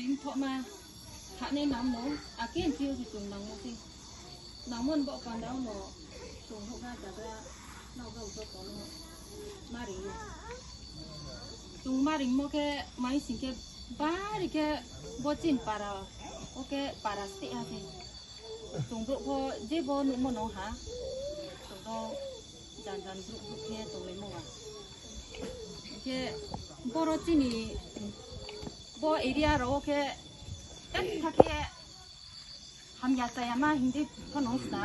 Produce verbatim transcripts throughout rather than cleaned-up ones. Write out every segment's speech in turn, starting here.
Bini thohma, thanai namno, ake nchi yo se chung nangmo se. Nangmo ni baoh panda wo no, chung houhgra jagra, nrao joto no, mari. Chung maringmo khe, mai sing khe, bari khe, bo chini para, o khe para steh ha khe. Chung brouh pho je bo nuhmo no ha. Chung to jan jan brouh brouh khe tonglaimo ba. Khe boro chini bo area rao wo khe, ek tha khe hamya chaya ma hing di pho no sna.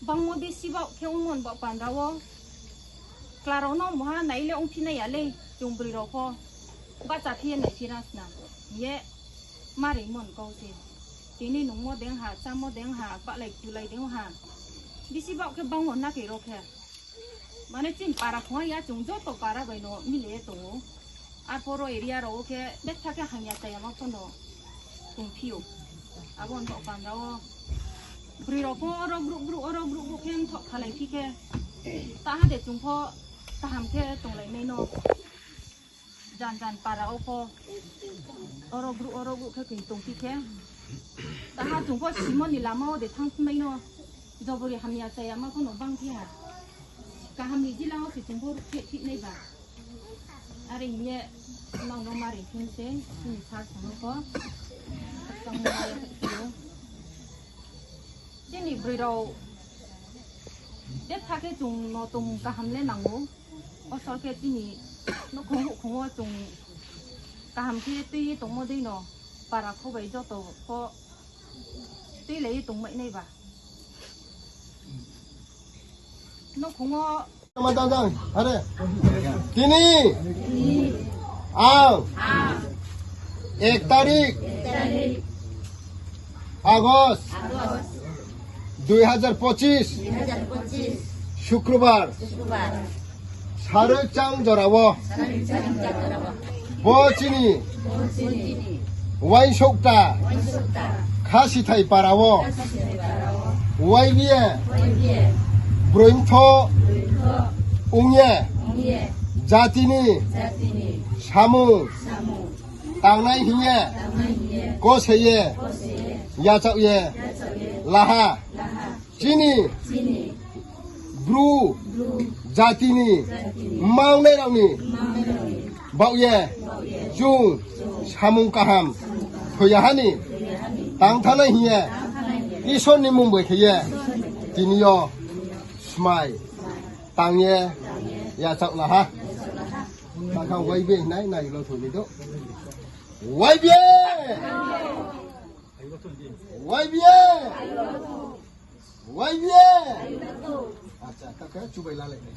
Bangmo bisi baoh khe ongmo ni baoh panda wo. Chla rao no muha nai le ongphi nai ya le, chung broi rao pho. Bahcha phi ye nai phi ra sna. Ye mari mon kau se. Tini nungmo deng ha, chámo deng ha, bahlai kulai deng ha. Bisi baoh khe bangmo na khe ro khe. Mane chini para khongha ya chung joto para bai no mile ye tong ou. Arphuh ro area rao wo khe betha khe hamya chaya ma pho no tongphi ou. Abo ni baoh panda wo. Broi rao pho oro group group, oro group group khe mthoh khalai phi khe. Taha de chung pho kaham khe tonglai mai no. Jan jan para wo pho. Oro group, oro group khe khe tongphi khe. Taha chung pho simo ni lama wo de thanngphi mai no. Jobori hamya chaya ma pho no bang phi ha. Kaham ni jila wo se chung pho ruhphreh phi nai ba. Are hing ye, nrao no mari phi se, chini sir song no pho. Tang mo ya khe ou. Chini broi rao, betha khe chung no tongmung kaham le nang ou. Osor khe chini nouhkhong houhkhong wo chung kaham khe tui ye tongmo dei no, para kho bai joto pho tuilai ye tongmai nai ba. Nouhkhong wo Tini ang এক তারিখ আগস্ট দুই হাজার পঁচিশ শুক্রবার Saroi chang jora wo bo chini Wainsoukta Khasithai para wo Y B A broi mtho ong ye jati ni samung tangnai hing ye kose ye yachaoh ye la ha. Chini Bru jati ni mangnai rao ni baoh ye chung samung kaham thoi ya ha ni tang thanngnai hing ye Isor ni mmung bai khe ye tini yo smai tang ye yachaoh la ha. Bakha Y B A hinai nai lo thoi ni do. Y B A! Y B A! Y B A! Acha, ta khe chubai lalai nai.